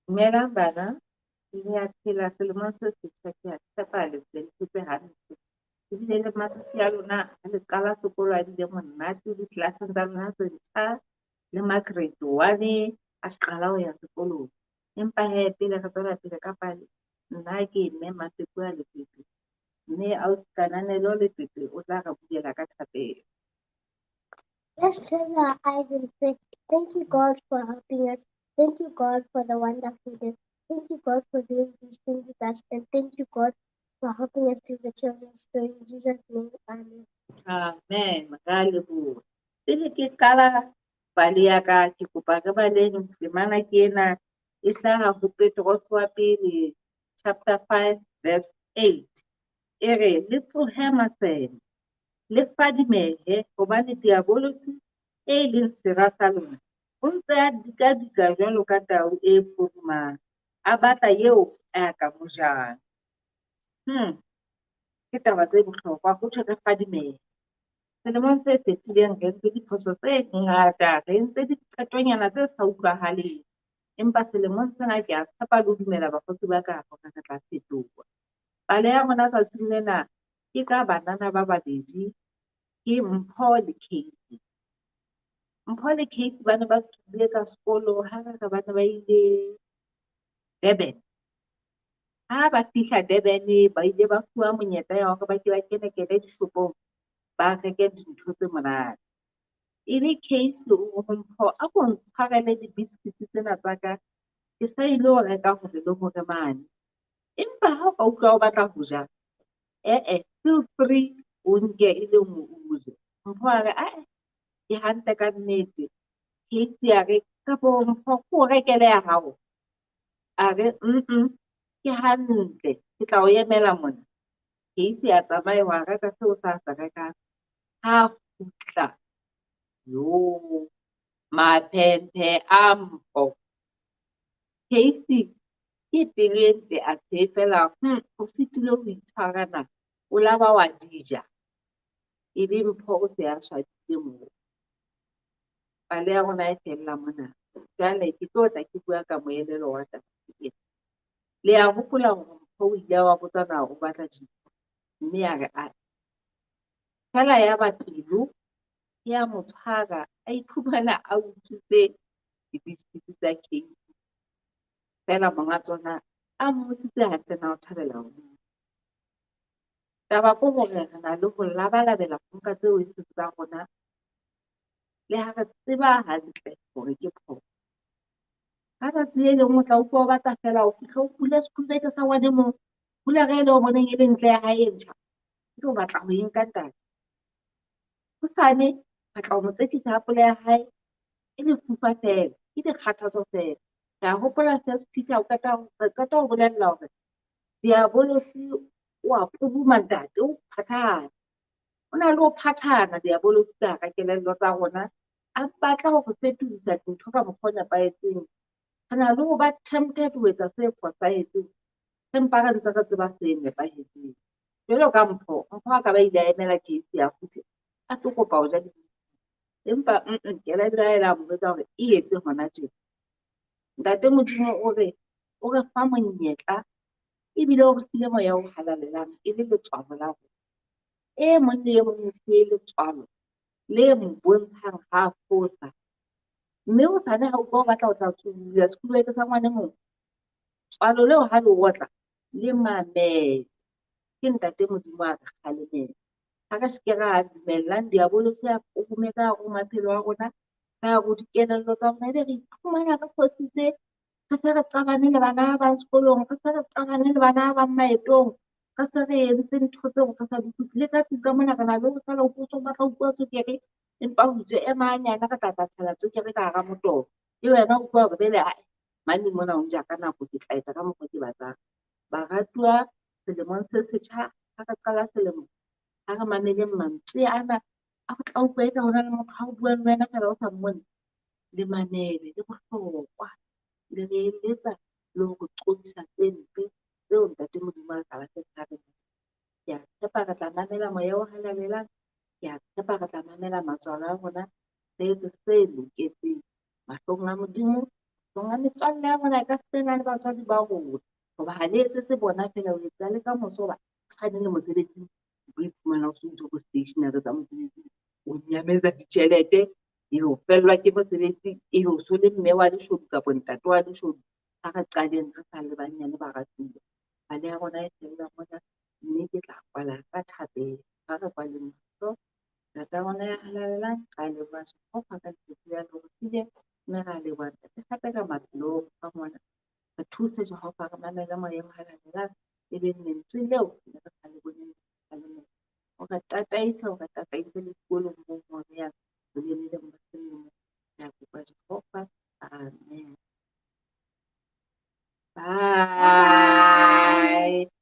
Dumelang bana, le a phela selemong se setjha ke a tshepa le ntse le phetse hantle. Ebile le matsatsi a lona ha le qala sekolo a bile monate di-class-eng tsa lona tse ntjha le ma-grade one a qala ho ya sekolong. Empa hee pele re tswela pele ka pale nna ke Mme Maseko Letepe, mme ausi Kananelo Letepe o tla re bulela ka thapelo. Let's close our eyes and pray. Thank you, God, for helping us. Thank you, God, for the wonderful day. Thank you, God, for doing these things with us. And thank you, God, for helping us through the children's story. In Jesus' name, amen. Amen. Ra leboha. Pele ke qala pale ya ka, ke kopa re baleng temana ke ena e hlaha ho Petros wa pele chapter 5 verse 8. E re le tsohe masene, le fadimehe hobane diabolosi e leng sera sa lona o ntse a dikadika jwalo ka tau e phurumang, a batla eo a ka mo jang. Ke taba tse bohlokwa ho thwe re fadimehe. Selemong se fetileng re entse diphoso tse ngata, re entse diqetonyana tse sa utlwahaleng. Empa selemong sena ke a tshepa le ho dumela bakgotsi ba ka hore re tla fetoha. Pale ya rona tsatsing lena ke ka banana ba babedi, ke Mpho le Casey. Mpho le Casey ba ne ba tswile ka sekolo ha re re ba ne ba ile Durban. Ha ba fihla Durban ba ile ba fuwa monyetla ya hore ba ke ba kene-kene dishopong ba reke dintho tse monate. Ebe Casey o re ho Mpho, a ko ntshwarele di-biscuits tsena tsa ka, ke sa ilo reka hore le hore mane. Empa ha o ka utlwa o batla ho ja, eh-eh, feel free o nke e le nngwe o je. Mpho a re, ae, ke hantle ka nnete. Casey a re, kapo Mpho ke o rekele ya hao? A re, ke hantle, ke tla o emela mona. Casey a tsamaya wa reka seo sa se rekang. Ha kgutla, yo, maphephe a Mpho. Casey ke pelo e ntle a tshepela, o sitilwe ho itshwara na, o laba wa di ja. Ebe Mpho o se a swabile moo. Pale ya rona e fella mona. Jwale ke tlo tla ke bua ka moelelo wa taba ena. Le a hopola hore Mpho o ile wa botsa na o batla dintho, mme a re ae. Feela ya ba pelo ya mo tshwara, a iphumana a utswitse di-biscuits tsa Casey. Feela monga tsona a mmotsitse hantle na o thabela ho di. Taba ke hore re na le ho labalabela ho nka tseo e seng tsa rona, le ha re tseba hantle hore ke phoso. Ka tsatsi le leng o tla utlwa o batla feela o fihle o bule school bag sa ngwane mong, bula re ele o boneng e le ntle ya hae e ntjha, ke o batla ho e nka ntate. Hosane batla ho mo tsekisa apole ya hae e lefufa feela, ke dikgathatso feela. Re a hopola First Peter o qeta re qeta ho bolella hore diabolosi o a puruma ntate, o phathahane. O na le ho phathahana diabolosi ka hara kelello tsa rona, a batla ho re fetodisa dintho ka mokgwa o nepahetseng. Re na le ho ba tempted ho etsa se fosahetseng, re mpa re ntse re tseba se nepahetseng. Jwalo ka Mpho, Mpho a ka ba ile a emela Casey a kgutle, a tlo kopa ho ja di. Empa kelello ya hae e la mo jwetsa hore e etse hona tjena. Ntate Modimo o re o re fa monyetla ebile o re file moya o halalelang e le letswalo la rona. E mong le e mong o fuwe letswalo le mo bontshang ha a fosa. Mme hosane ha utlwa o batla ho tla tsubulla school bag sa ngwane mong, tswalo leo ha le otla le mamele. Ke ntate Modimo a re kgalemela. Ha re se ke ra dumellang diabolosi a purume ka hare ho maphelo a rona, ka hare ho dikelello tsa rona, ebe re iphumana re fositse, re se re qabane le bana ba bang sekolong, re se re qabane le bana ba bang maetong, re se re entse ntho tseo re sa di utlwisise. Le ka tlung ka mona re na le ho fela o utlwe o batla ho utlwa tswekere, empa ho itswe ema hanyane re tla tla tshela tswekere ka hara motoho. Le wena o utlwa hore bele ae, mane mona o nja ka nako, ke tla etsa ka mokgwa ke batlang. Baratuwa, selemong se setjha, ha re qala selemo, ha re mameleng mantswe ana a go tla utlwa eka hona le motho ha o bua le wena fela o sa mmone. Le mamele, le bohlokwa, le re eletsa le ho re qobisa tse mpe tseo ntate Modimo a sa batleng ha re. Ke a tshepa re tla mamela moya o halalelang, ke a tshepa re tla mamela matswalo a rona, re etse se loketseng mahlong a Modimo Mahlong a metswalle ya rona, ka sena le batswadi ba rona. Hoba ha le etsetse bona feela, o etsa le ka moso hoba hosane le mosebetsing, o tlo iphumana o so tshwere stationery tsa mosebetsing, o nyametsa ditjhelete, ebe o fellwa ke mosebetsi, ebe o so le mme wa leshodu kapa ntate wa leshodu. Ha re qaleng re sa le banyane baratuwa. Pale ya rona e fella mona, mme ke tla kwala ka thapelo. Ha re kwaleng mahlo. Ntata rona ya halalelang, ra leboha Jehova ka letsatsi la le re fileng, mme ra leboha Ntate hape ka maphelo a rona. Re thuse Jehova re mamele moya o halalelang, e leng lentswe leo le re sa le boneng le. O re tataise, o re tataise le dikolong moo mo re yang, re be le leng.